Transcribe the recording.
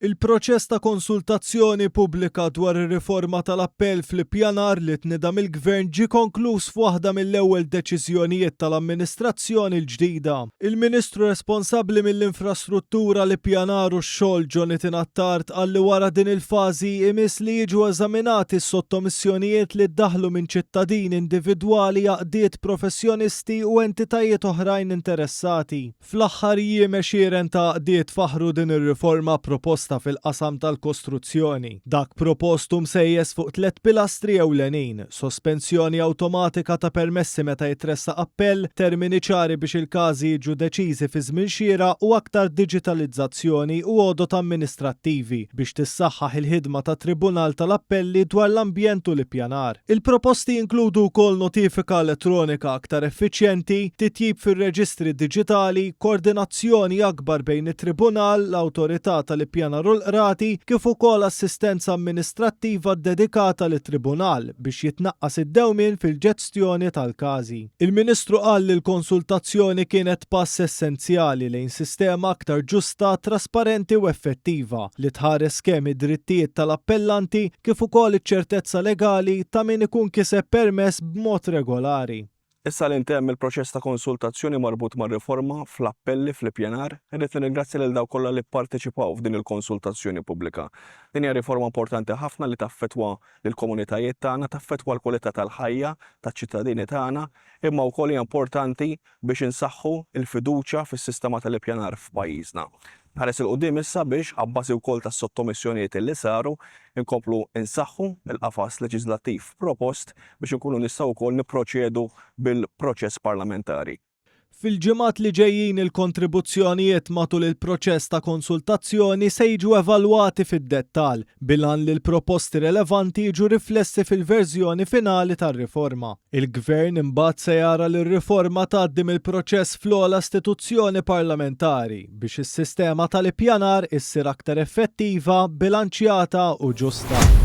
Il-proċess ta' konsultazzjoni pubblika dwar ir-riforma tal-appell fl-ippjanar li tnieda mill-Gvern ġie konkluż f'waħda mill-ewwel deċiżjonijiet tal-amministrazzjoni l-ġdida. Il-Ministru responsabbli mill-Infrastruttura, l-Ippjanar u x-Xogħol Jonathan Attard qal li wara din il-fażi imiss li jiġu eżaminati s-sottomissjonijiet li ddaħħlu minn ċittadini individwali, għaqdiet, professjonisti u entitajiet oħrajn interessati. Fl-aħħar jiem għexieren ta' għaqdiet faħħru din ir-riforma proposta fil-qasam tal-kostruzzjoni. Dak propost hu msejjes fuq tlett pilastri ewlenin, sospensjoni awtomatika ta' permessi meta jitressaq appell, termini ċari biex il-każi jiġu deċiżi fi żmien xieraq u aktar diġitalizzazzjoni u għodod amministrattivi biex tissaħħaħ il-ħidma tat-Tribunal tal-Appelli dwar l-Ambjent u l-Ippjanar. Il-proposti jinkludu wkoll notifika elettronika aktar effiċjenti, titjib fir-reġistri diġitali, koordinazzjoni akbar bejn it-Tribunal, l-Awtorità tal-Ippjanar u l-qrati, kif ukoll assistenza amministrattiva ddedikata lit-Tribunal biex jitnaqqas id-dewmien fil-ġetstjoni tal-każi. Il-Ministru qal li l-konsultazzjoni kienet pass essenzjali lejn sistema aktar ġusta, trasparenti u effettiva li tħares kemm id-drittijiet tal-appellanti kif ukoll iċ-ċertezza legali ta' min ikun kiseb permess b'mod regolari. Issa li ntemm il-proċess ta' konsultazzjoni marbut mar-riforma fl-appelli fl-ippjanar, irrid nirringrazzja lil dawk kollha li pparteċipaw f'din il-konsultazzjoni pubblika. Din hija riforma importanti ħafna li taffettwa lill-komunitajiet tagħna, taffettwa l-kwalità tal-ħajja taċ-ċittadini tagħna, imma wkoll hija importanti biex insaħħu l-fiduċja fis-sistema tal-ippjanar f'pajjiżna. Nħares 'il quddiem issa biex, abbażi wkoll tas-sottomissjonijiet li saru, inkomplu nsaħħu l-qafas leġiżlattiv propost biex inkunu nistgħu wkoll nipproċedu bil-proċess parlamentari. Fil-ġimgħat li ġejjin il-kontribuzzjonijiet matul il-proċess ta' konsultazzjoni se jiġu evalwati fid-dettall, bil-għan li l-proposti relevanti jiġu riflessi fil-verżjoni finali tar-riforma. Il-Gvern imbagħad se jara li r-riforma tgħaddi mill-proċess fl-ogħla istituzzjoni parlamentari biex is-sistema tal-ippjanar issir aktar effettiva, bilanċjata u ġusta.